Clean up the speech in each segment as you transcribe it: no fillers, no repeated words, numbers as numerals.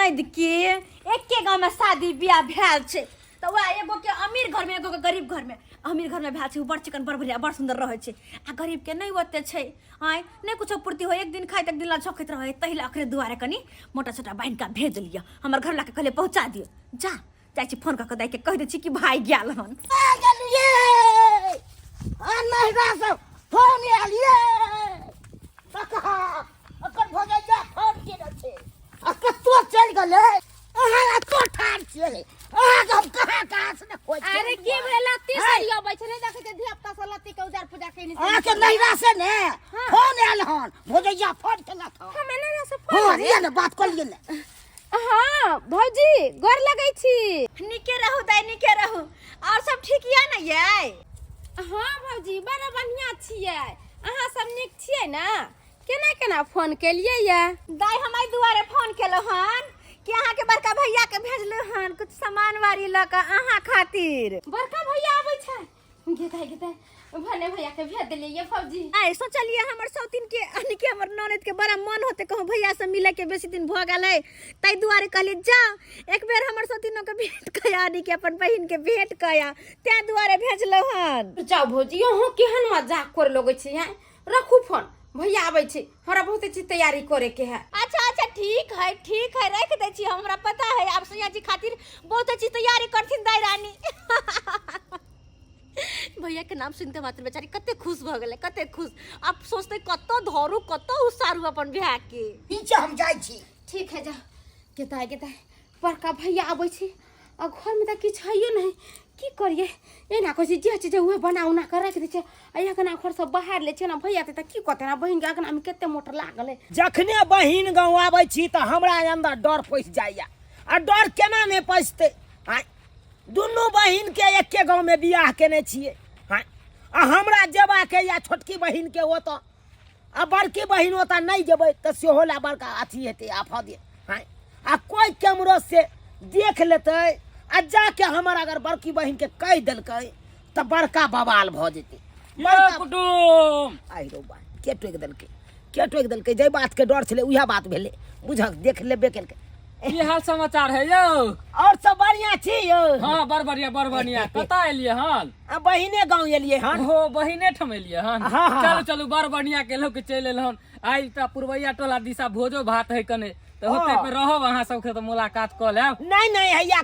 ननद के एके गांव में शादी बियाह भेल छै तऽ वएह एगो के अमीर घर में एगो के गरीब घर में अमीर घर में भेल छै ओ बड़ चिकन बड़ बढ़िया बड़ सुंदर रहै छै आ गरीब के नहि ओते छै आँय नहि कुछो पूर्ति हो एक दिन खाइत एक दिन ला झोंकैत रहै ताहि लए अखरे दुआरे कनि मोटा छोटा बान्हि कऽ भेज देलियै हमर घर ला के कहलियै पहुँचा दियौ जा जाइ छी फोन कऽ कऽ दाइके कहि दै छी कि भाइ गेल हन आ गेलियै आ नहिरा से फोन आयल ये कका अकर भौजैया फोन केने छै आ कतौ चलि गेलै अहाँ एतो ठाढ़ छियै अहाँके हम कहाँ कहाँ से ने खोज अरे की भेल लत्ती सरिया बैठ नहीं देखै छै धिया पुता सब लत्ती के उजार पूजा केने छै अहाँके नहिरा से ने फोन आयल हन भौजैया फोन केलक हन हमे नहिरा से फोन हँ लिअ ने बात कऽ लिअ ने हाँ भौजी गोर लगै छी नीके रहू दाइ नीके रहू और सब ठीक या ने यै हाँ भौजी बड़ा बढ़िया छियै अहाँ सब नीक छियै ने केना केना फोन केलियै ये दाइ हम एहि दुआरे फोन केलहुँ हन कि अहाँके बड़का भैया के भेजलहुँ हन कुछ सामान वारी लऽ कऽ अहाँ खातिर बड़का भैया आबै छै गेताय गेताय भने भैया के भेज देलियै ये भौजी आइ सोचलियै हमर सौतिन के यानी कि हमर ननद के बड़ा मन होते कहूँ भैया से मिले के बेसी दिन भऽ गेल है ताहि दुआरे कहलियै जाओ एक बेर हमर सौतिनो के भेंट कया यानी कि अपन बहिन के भेंट कया ताहि दुआरे भेजलहुँ हन जाउ भौजी अहूँ केहन मजाक करे लगै छी हैं रखू फोन भैया आबै छै हमरा बहुते चीज तैयारी करे के है अच्छा अच्छा ठीक है ठीक है रख दै छी हमरा पता है आब सैया जी खातिर बहुत चीज तैयारी करथिन दाई रानी भैया के नाम सुनते मात्र बेचारी कते खुश भऽ गेलै कते खुश आब सोचते कतऽ धरू कतऽ उसारू अपन भैया के नीचे हम जाइ छी ठीक है जा गेताय गेताय बड़का भैया आबै छै आ घरमे तऽ किछु हैयो नहि की करियै एना कहै छै जे चीज उहे बना उना कऽ राखि दै छै आ अङ्गना घर सब बाहर लै छै ने भैया तऽ की कहतै ने बहिनके अङ्गनामे कते मोटर लागल है जखने बहिन गाँव आबै छी तऽ हमरा अन्दर डर पैसि जाइए आ डर केना नहि पैसतै आँय दुनू बहिनके एके गाँवमे बियाह केने छियै आँय आ हमरा जेबाके या छोटकी बहिनके ओतऽ आ बड़की बहिन ओतऽ नहि जेबै तऽ सेहो लए बड़का अथी हेतै आफत आँय आ कोइ केम्हरो से देख लेतै आ जाके हमर अगर बड़की बहिनके कहि देलकै तऽ बड़का बवाल भऽ जेतै यो बड़का कुटुम आहि रौ बा के टोकि देलकै के टोकि देलकै जाहि बातके डर छलै उएह बात भेलै बुझक देख लेबे केलकै की हाल समाचार है यौ आओर सब बढ़िआँ छी यौ हाँ बड़ बढ़िया बड़ बढ़िया कतऽ एलियै हन आ बहिने गाँव एलियै हन हो बहिने ठाम एलियै हन हाँ, हाँ। चलू चलू बड़ बढ़िया केलहुँ कि चलि एलहुँ हन आइ तऽ पुरवैया टोला दिशा भोजो भात है कने तऽ होते हाँ। पे रहब अहाँ सबके तऽ मुलाकात कऽ लेब नहि नहि हैया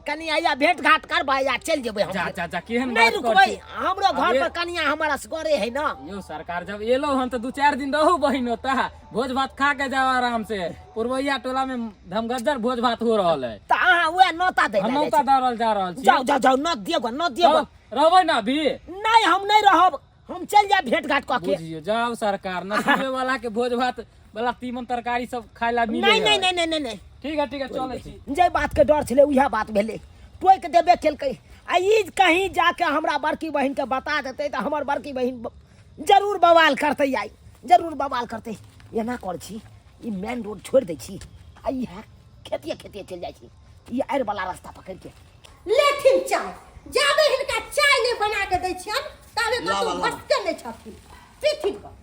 कनि हैया भेंट घाट करबै आ चलि जेबै हम जा जा जा केहन नहि बात रुकबै करै छी? हमरो घर अबे- पर कनिया हमर असगरे है ना यौ सरकार जब एलहुँ हन तऽ दू चारि दिन रहू बहिन ओतऽ भोज भात खा के जाओ आराम से पुरवैया टोला में धमगज्जर भोज भात हो रहल है तऽ अहाँ वएह नौता दै हम लए नौता जाइ दऽ रहल जा रहल छी। छी जाउ जाउ जाउ न दियौ न दियौ रहबै ना अभी नहि हम नहि रहब हम चलि जायब भेंट घाट कऽ के बुझियो जाओ सरकार नसीबे वाला के भोज भात वाला तीमन तरकारी सब खाय ला मिले नहि नहि नहि नहि नहि नहि ठीक है ठीक है चलै छी जे बात के डर छलै उएह बात भेलै टोकि देबे केलकै आ ई कहीं जाके हमरा बड़की बहिनके बता देतै तऽ हमर बड़की बहिन जरूर बवाल करतै आइ जरूर बवाल करतै एना कर छी ई मेन रोड छोड़ि दै छी आ इएह खेतिए खेतिए चलि जाइ छी ई आड़ि वाला रास्ता पकड़ि के लेथिन चाय जाबे हिनका चाय नहि बना के दै छियनि ताबे लाबा, कतौ लाबा। भसके नहि छथिन पीथिन कऽ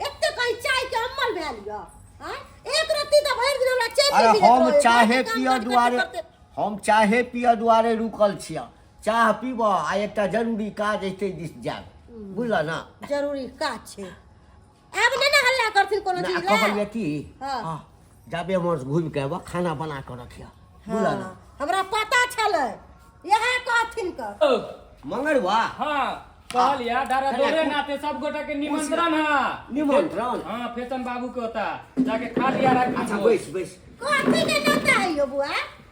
एते कहीं चाय के अम्मल भेल यऽ आँय? एक रत्ती तऽ भरि दिन हमरा चैन अरे नहि मिलैत हम रहैए। चाहे काम पियऽ काज करते दुआरे करते। हम चाहे पियऽ दुआरे रुकल छियऽ चाह पीबऽ आ एकटा जरूरी काज अछि दिस जायब बुझलऽ ने जरूरी काज छै आब नहि ने हल्ला करथिन कोनो ना, चीज लए कहलियै की हाँ। हाँ, जाबे हमर घुमि के अयबऽ खाना बना कऽ रखियऽ बुझलऽ ने हाँ, हमरा पता छलै इएह कहथिन कऽ मंगरवा हाँ कहलिया दादा दोरे नाते सब गोटा के निमंत्रण है निमंत्रण? हाँ फेसन बाबू के होता जाके खा लिया रात में अच्छा भोज। बैस बैस कथी के नौता है यौ बुआ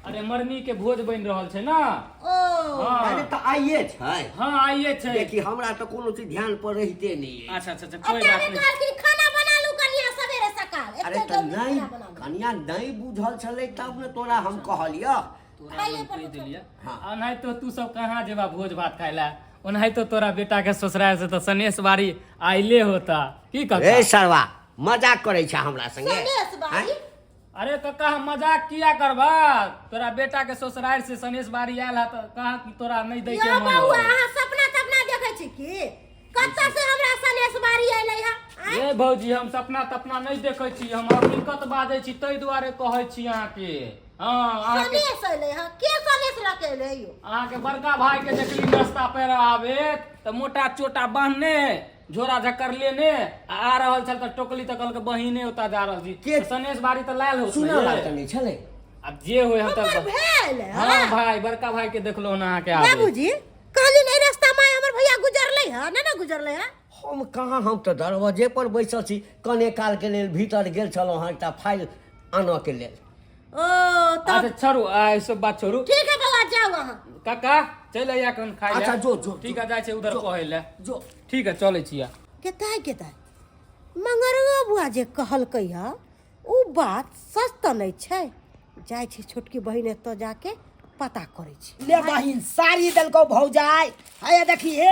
अरे मरनी के भोज बनि रहल छै ना ओ हाँ अरे तऽ आइए छै हाँ आइए छै देखी हमरा तऽ कोनो चीज ध्यान पर रहिते नहि अछि। अच्छा अच्छा अच्छा कोई अतारे बात नहीं कहलखिन खाना बना लू कनिया सवेरे सकाल अरे एते तऽ जल्दी नहि खाना बना लू कनिया नहि बुझल छलै तब ने तोरा हम कहलियऽ तोरा खाइए हम पर कहि देलियै हाँ। ओनाहितो तू सब कहाँ जेबा भोज भात खाय ला ओनाहितो तोरा बेटा के ससुराल से तऽ सनेस बारी आइले होता की रे कका सरवा मजाक करै छै हमरा संगे सनेस बारी आँय? अरे कक्का हम मजाक किया करबा तोरा बेटा के ससुराल से सनेस बारी आयल है तऽ कहाँ की तोरा नहीं दै के यौ मन बौआ हो अहाँ सपना तपना देखै छी की कतऽ से हमरा सनेस बारी अयलै है ये भौजी, हम सपना तपना नहि देखै छी, हम हकीकत बाजै छी, ताहि दुआरे कहै छी अहाँके। हँ, अहाँके सनेस एलै हँ? के सनेस लऽ के एलै यौ? अहाँके बड़का भाई के देखली रास्ता पर आबेत तऽ मोटा चोटा बान्हने, झोरा झक्कर लेने आ रहल छल, तऽ टोकली तऽ कहलकै बहिने ओतऽ जा रहल छी। के? तऽ सनेस बारी तऽ लायल होत सुनऽ ने। लाल तऽ नहि छलै। आब जे होय, हम हमर तऽ भेल? हँ भाई, बड़का भाई के देखलहुँ हन अहाँके आबैत। बाबूजी, कहली ने रास्ता में हमर भैया गुजरलै हँ? नहि ने गुजरलै हँ? हम कहाँ, हम तऽ दरवाजे पर बैसल छी। कने कालके लेल भीतर गेल छलहुँ हँ एकटा फाइल आनऽके लेल। ओ तब अच्छा छोड़ू, आ सब बात छोड़ू। ठीक है बौआ, जाउ अहाँ। काका, चलि अइया कन खाइ अच्छा, लए। जो, जो, ठीक है, जाइ छै उधर कहै लए। जो। ठीक है, चलै छियै। केताय केताय, मंगरुआ बुआ जे कहलकै हँ ओ बात सच तऽ नहि छै? जाइ छै छोटकी बहिन एतऽ, जाके पता करै छै। ले बहिन, साड़ी देलकौ भौजाई। हे देखी, हे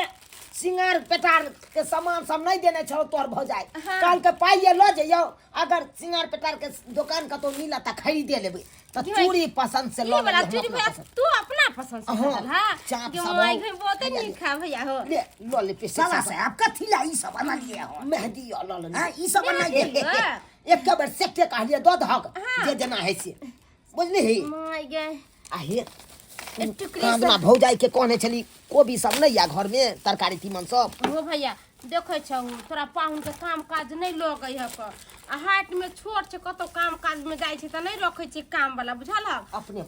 सिंगार पेटार के सामान सब नहीं देने छौ तोहर भौजाई। कल के पाइये लऽ जइयौ, अगर सिंगार पेटार के दुकान कतौ मिलत तऽ खरीदे लेबै, तऽ चूड़ी पसंद से लऽ ई वाला लेबै हम चूड़ी अपना भैया पसंद। तू अपना पसंद से हाँ, खरीदल हाँ चाप के सब माय हो। घर बहुते नीक है भैया हो। ले लऽ ले पैसा। साला साहब, कथी ला ई सब अनलिए हन? मेहंदी लऽ ले। हाँ, ई सब अनलिए। मेहंदी हो। एक बेर सेटे कहलिए दऽ दहक, जे जेना है से, बुझलिही? माय गे। आ हे टुकड़ी कांदना भौजाई के कहने छली, कोबी सब नहीं या घर में, तरकारी तीमन सब। हो भैया, देखै छहु तोरा पाहुन के काम काज नहि लगै है क, आ हाट में छोट छै, कतौ काम काज में जाइ छै तऽ नहि रखै छै काम वाला, बुझल हक? अपने।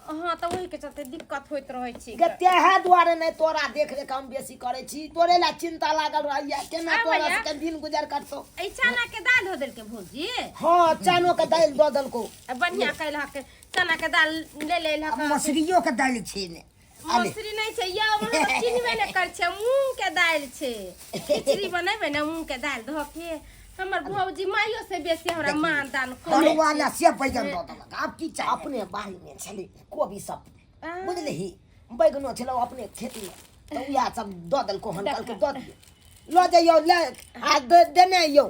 हँ, तऽ ओहि के चलते दिक्कत होइत रहै छै। गे तेहे दुआरे नहि तोरा देख रेख हम बेसी करै छी, तोरे ला चिंता लागल रहैया केना आ तोरा भैया। सबके दिन गुजर करतौ। एहि चना के दालि हो देलकै भौजी? हँ, चनो के दालि दऽ देलकौ। आ बढ़िया कैलहक, चना के दालि ले लेलहक। मसुरियो के दालि छै ने? अले। मसुरी नहि छै यौ, अहाँ तऽ चिन्हबे नहि करै छै, मूंग के दालि छै। खिचड़ी बनेबै ने मूंग के दालि धऽ के, हमर भौजी माइयो से बेसी हमरा मान दान करै तरुआ छै। ला से बैगन दऽ देलक, आब की चाही? अपने बाड़ी में छलै कोबी सब, बुझलिही? बैगनो छलौ अपने खेती में, तऽ उएह सब दऽ देलकौ हन। कहलकै दऽ दियौ, लऽ जइयौ, ले आ देने अइयौ।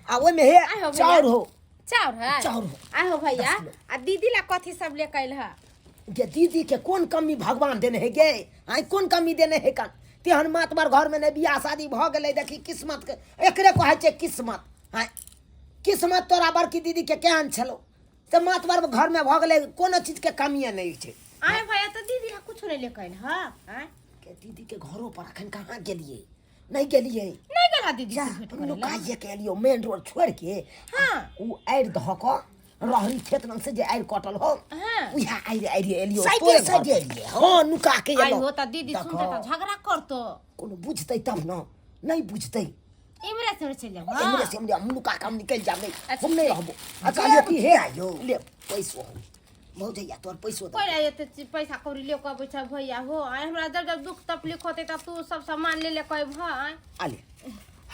आ ओहिमे हे आइ हो भैया। चाउर हो। चाउर है? चाउर हो। आइ हो भैया। 10 किलो। आ दीदी ला कथी सब ले कैल है? गे दीदी के कोन कमी भगवान देने है गे? आइ कोन कमी देने है? कन तेहन मातबर घर में नहि बियाह शादी भऽ गेलै। देखी किस्मत के, एकरे कहै छै किस्मत। आँय, किस्मत तोरा बड़की दीदी के केहन छलौ से मातबर घर में भऽ गेलै, कोनो चीज के कमिए नहि छै। आइ भैया, तऽ दीदी ला कुछो नहि ले कैल है? आँय? गे दीदी के घरो पर अखन कहाँ गेलियै, नहि गेलियै। नहि गेल है दीदी से भेंट करै ला? नुकाइए के एलियो मेन रोड छोड़ि के। हाँ। ओ आड़ि धऽ कऽ रहरी खेत लग से जे आड़ि कटल हो, उएह आड़ि आड़ि एलियो साइडे तोरे घर साइडे पर। एलियै। हँ, नुका के आइ एलहुँ। हो, तऽ दीदी सुनते तऽ झगड़ा करतो। कोनो बुझतै तब ने, नहि बुझतै। इमरे से इमरे चलि जाब। एमरे से एमरे हम नुका के हम निकलि जाब, नहि अच्छा, हम नहि रहबो। आ कहलियो कि हे आइयो, ले पैसो हो भौजैया, तोहर पैसो दे। कोई एते पैसा कौड़ी ले के अबै छै भैया हो? आइ हमरा जब जब दुख तकलीफ होतै तब तू सब सामान ले ले के अबह आइ। आले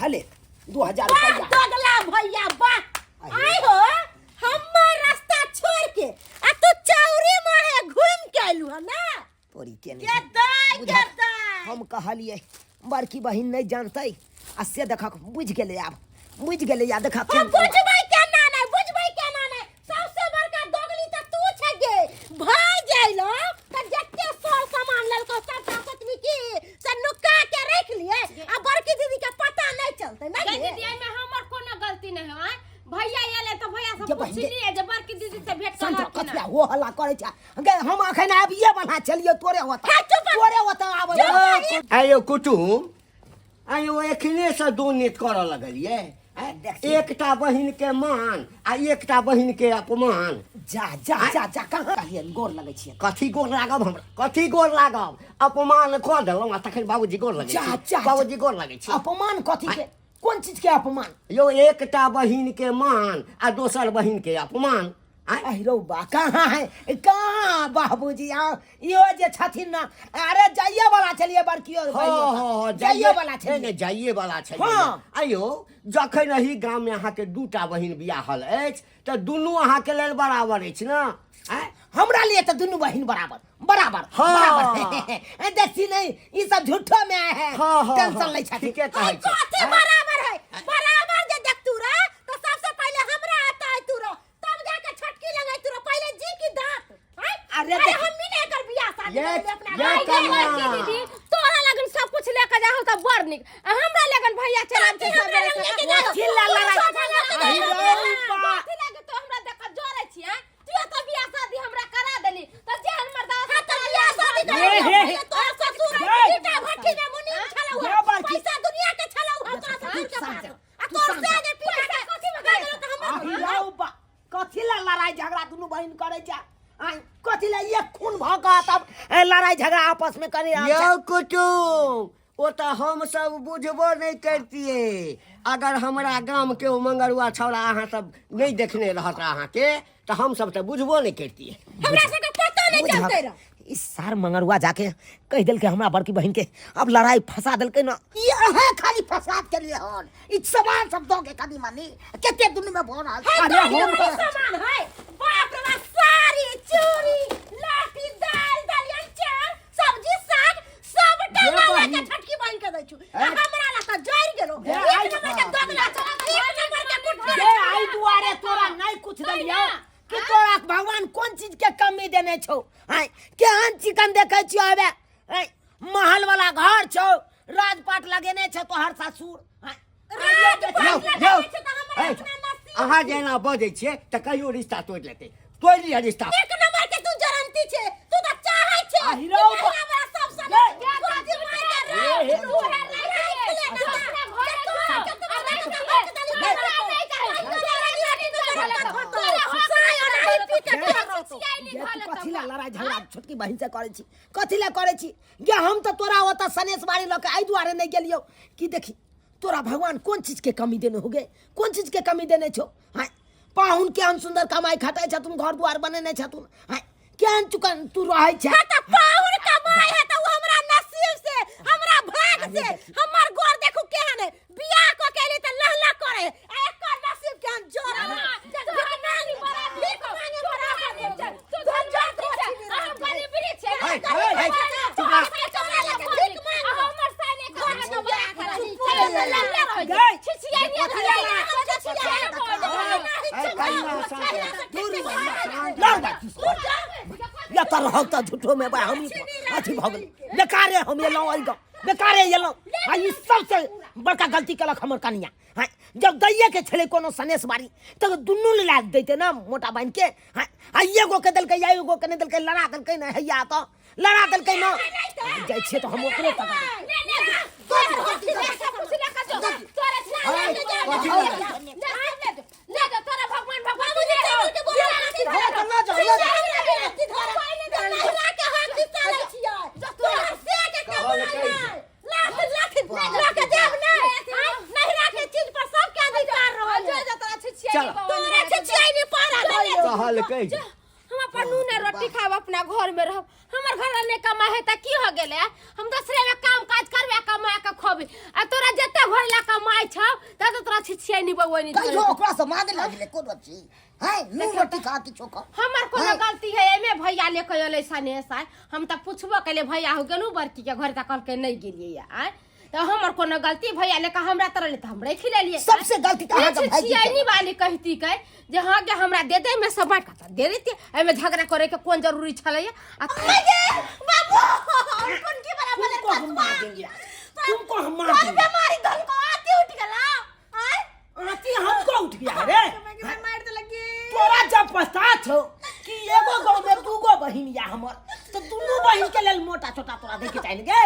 हले 2000 वाह रुपैआ। दोगला भैया वाह! आइ हो, हमर रास्ता छोड़ के आ तू चौरी माहे घूम के आइलू हन ना? तोरी के नहि के दाय के बुझल। दाय। हम कहलियै बड़की बहिन नहि जानतै, आ से देखक बुझि गेलै, आब बुझि गेलै। आ देखक हम बुझबै केना नहि, बुझबै केना नहि? सबसे बड़का दोगली तऽ तू छै गे। भाय जाइलो तऽ जते सर सामान लेलको सबटा सोचबी की से नुका के राखि लिए आ बड़की दीदी के पता नहीं चलते नहीं गे गे? दीदी, एहिमे हमर कोनो गलती नहि है। आँय भैया एलै तऽ भैया से गे बहिन गे। पुछलियै जे बड़की दीदी से भेंट संत करलक कि कथिया नहि। हो हल्ला करै छै गे? हम अखन आबिये बना चलियो तोरे होता, तोरे होता आबै। आयो कुटुम, आयो, एखने से दोनेत करऽ लगलियै? एकटा बहिन के मान आ एकटा बहिन के अपमान। जा जा जा जा, कहाँ कहलियै गोर लगै छियै? कथी गोर लागब हमरा? कथी गोर लागब? अपमान कऽ देलहुँ आ तखन बाबूजी गोर लगै जा छी। जा। बाबूजी गोर लगै छी। अपमान कथी के? कोन चीज के अपमान? यौ, एकटा बहिन के मान आ दोसर बहिन के अपमान। आँय? अहि रौ बा, कहाँ है, कहाँ बाबूजी? आओ इहो जे छथिन ना, अरे जाइए वाला छलियै बड़कियो। हँ हँ हँ जाइए वाला नहि छलियै। नहि, जाइए वाला छै। हँ। आइयो जखन एहि गाममे अहाँके दूटा बहिन बियाहल अछि तऽ दुनू अहाँके लेल बराबर अछि ने? आँय? हमरा लिए तऽ दुनू बहिन बराबर बराबर। हाँ। बराबर। देखी नहीं, ई सब झूठो में आए हैं। हाँ, हाँ, टेंशन हाँ, लै छथिन। ठीके कहै छै। कथी बराबर है? बराबर जे देखतू रे तो सबसे पहले हमरा आता है तू रो, तब जाके छोटकी लगाई तू रो। पहले जी की दांत आय? अरे अरे हम मिले कर बियाह शादी ये करबे अपना ये भाई। कन्या। बड़की दीदी, तोरा लगन सब कुछ लेके जा रहू त बड़ नीक आ हमरा लगन भैया चलाब छै हमरा लग लेके जाओ। कथी ला लड़ाई अहि रौ बा। कथी लागे तो हमरा देख जरै छी हैं तू तो बियाह शादी हमरा करा देली त जेहन मर्दा हाँ तो बियाह शादी हे, हे, करा हे। तोहर ससुर हे। ईटा भट्ठी में मुनीम छलौ हे बड़की। पैसा दुनिया के छलौ हम तोरा ससुर के शांत पास जा, आ तू तोर शांत से जा। जे पिया के कथी में गए त अहि हमर रौ बा। कथी ला लड़ाई झगड़ा दुनू बहिन करै छै आँय, कथी ला एक खून भऽ कऽ तब लड़ाई झगड़ा आपस में करै रहल छै? यौ कुटुम ओ तऽ हम सब बुझबो नहि करतियै अगर हमरा गाम के ओ मंगरुआ छौड़ा अहाँ सब नहि देखने रहत अहाँके तऽ हम सब तऽ बुझबो नहि करतियै हमरा सबके पतो नहीं चलते रह ई सार मंगरुआ जाके कहि देलकै हमरा बड़की बहिन के अब लड़ाई फंसा देलकै ना ई अहाँ खाली फसाद के लिए हन ई सामान सब दो के कनी मनी कते दुनू में भऽ रहल छै। अरे हम ई सामान है बाप रे बाप साड़ी चूड़ी लाठी दाल दलियन चार सब्जी साग सबटा ये ला ला के बहिन। छटकी बहिन के दै छु आ हमरा ला त जरि गेलो ये एक आई- नंबर के दोगला एक नंबर के कुटका जे आई दुआरे तोरा नहीं कुछ देलियौ कि तोरा भगवान कोन चीज के कमी देने छौ आय केहन चिकन देखै छियौ हवे आय महल वाला घर छौ राजपाट लगेने छौ तोहर ससुर आय, यौ यौ ए, अहाँ जेना बजै छियै तऽ कहियो रिश्ता तोड़ि लेतै तोड़ि लिअ रिश्ता एक नंबर के तू जरंती छे तू त चाहै छे आ हीरो कि बा- हमरा सब सब ये। गोदी मार के हे, राख तू है राख ले ना तोरा के तू राख के राख देली ये तू कथी ला लड़ाई झगड़ा छोटकी बहिन से करै छी कथी ला करै छी गे हम तऽ तोरा ओतऽ सनेस बाड़ी लऽ के एहि दुआरे नहि गेलियौ कि देखी तोरा भगवान कोन चीज के कमी देने हो गे कोन चीज के कमी देने छौ हाँ पाहुन केहन सुन्दर कमाइ खटाइ छथुन घर दुआर बनेने छथुन हाँ केहन चुकन तू रहै छै त पाहुन कमाइ है त उ हमरा नसीब से हमरा भाग से हमर गोर देखू केहन है बियाह क के एली त लहला करे आ एकर नसीब केहन जोरा भीख मांगे बराबर है। तू धनजोत छै आ हम गरीबी छै हे, हे, चुप रह। हमर साने घर के बड़ा खराब गई। लड़ बा या तऽ रहौ तऽ झूठो में बा हम अथी भऽ गेल बेकारे हम एलहुँ एहि गाँव बेकारे एलहुँ आ ई सबसे बड़का गलती केलक हमर कनिया हाँ जब दैये के छलै कोनो सनेस बारी तऽ दुनू ला दैते ने मोटा बान्हि के हाँ आ एगो के देलकै या एगो के नहि देलकै लड़ा देलकै ने हैया तऽ लड़ा देलकै ने जाइ छियै तऽ हम ओकरे पकड़ कहलकै जे हम अपन नून आ रोटी खाब अपना घर में रहब हमर घर नहीं कमाए है त की हो गेले हम दूसरे में काम काज करबे आ कमा के खबे आ तोरा जते घर ला कमाई छौ त तो तोरा छिछियाई नहीं बउआ नहीं कहियो ओकरा से मांगे लगले कोनो चीज है नून रोटी खा किछो खा हमर कोनो गलती है एमे भैया ले के अलै सने साय हम त पुछबो केले भैया हो गेलू बड़की के घर त कहलकै नहीं गेलियै आय त हमर कोनो गलती भैया ले के हमरा तरह ले त हम रखि लेलियै सबसे गलती तऽ अहाँके भाईजी के। छिछियानी वाली कहती के जे हाँ के हमरा दे दे में सब बांट के त दे देती एमे झगड़ा करे के कोन जरूरी छलै आ बाबू कोन की बराबर तुमको हम मार देंगे तुमको हम मार कोन देंगे बीमारी धल को आती उठ गेला आय आती हमको उठ गया रे मार देलकी तोरा जब पछतात हो कि एगो गाँव में दूगो बहिन या हमर तो दुनू बहिन के लेल मोटा छोटा तोरा दे के चाहिए गे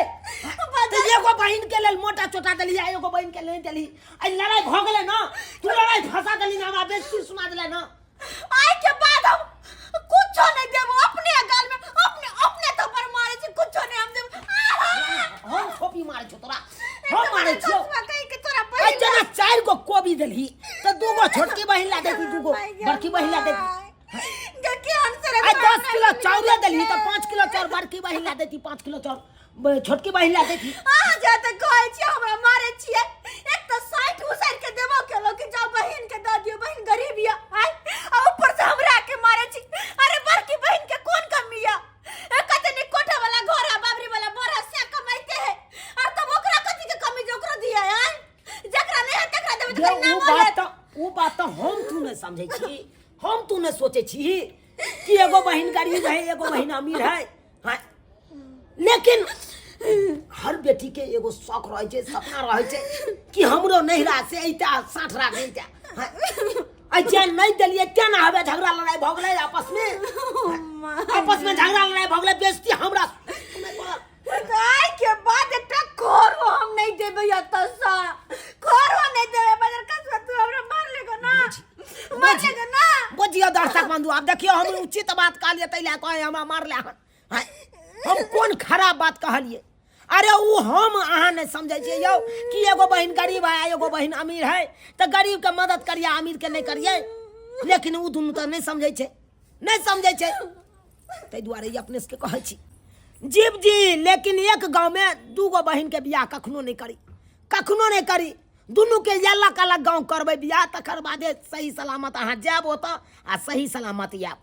तो एगो बहिन के लेल मोटा छोटा देली आ एगो बहिन के लेल देली आ लड़ाई भ गेलै ना तू लड़ाई फंसा देली ना हमरा बेइज्जती सुना देले ना आइ के बाद हम कुछो नहीं देबो अपने गाल में अपने अपने थप्पड़ मारे छी कुछो नहीं हम देबो आहा! हम छोपी मारे छौ तोरा हम मारे छियौ कहि के तोरा आ बहिन जेना चारि गो कोबी देलही तऽ दूगो छोटकी बहिन ला देती दूगो बड़की बहिन ला देती आ 10 किलो चाउरे देलही तऽ 5 किलो चाउर बड़की बहिन ला देती 5 किलो चाउर छोटकी बहिन ला देती अहाँ जे तऽ कहै छियै हमरा मारे छियै एक तऽ 60 उसारि के देबो केलहुँ कि जाओ बहिन के दऽ दियौ बहिन गरीब यऽ आय आ ऊपर से हमरा के मारे छी अरे बड़की बहिन के कोन कमी यऽ ए कते नीक कोठा वाला घर है बाबरी वाला बड़ है से कमाइते है और तब ओकरा कथी के कमी जे ओकरो दिया आय जकरा नहीं है तकरा देबै गे, तऽ उ नाम बात लेत तऽ उ बात तऽ हम तू नहि समझै छी हम तू नहि सोचै छी कि एगो बहिन गरीब है एगो बहिन अमीर है हाँ लेकिन हर बेटी के एगो शौक रहै छै, सपना रहै छै कि हमरो नैहरा से अइता 60 लाख अइता। आ जे नहि देलियै तेना हवे झगड़ा लड़ाई भऽ गेलै आपस में, आपस में झगड़ा लड़ाई भऽ गेलै, बेइज्जती हमरा सुनय पड़ल। आइ के बाद एकटा खरो हम नहीं देबै एतऽसँ, खरो नहीं देबै। बजर कसबा तू हमरा मार लेगो ना, मार लेगो ना। बुझियौ दर्शक बंधु, आब देखियौ हम उचित बात कहलियै ताहि लए कहे हमरा मारले हन। आँय, हम कोन खराब बात कहलियै? अरे ओ हम अहाँ नहि समझै छियै यौ कि एगो बहिन गरीब है एगो बहिन अमीर है तऽ गरीब के मदद करियै, अमीर के नहि करियै। लेकिन ओ दुनू तऽ नहि समझै छै, नहि समझै छै। ताहि दुआरे ई अपने सबके कहै छी जीव जी, लेकिन एक गाँवमे दूगो बहिनके बियाह कखनो नहि करी, कखनो नहि करी। दुनूके अलग अलग गाँव करबै बियाह, तकर बादे सही सलामत अहाँ जायब ओतऽ आ सही सलामत आयब।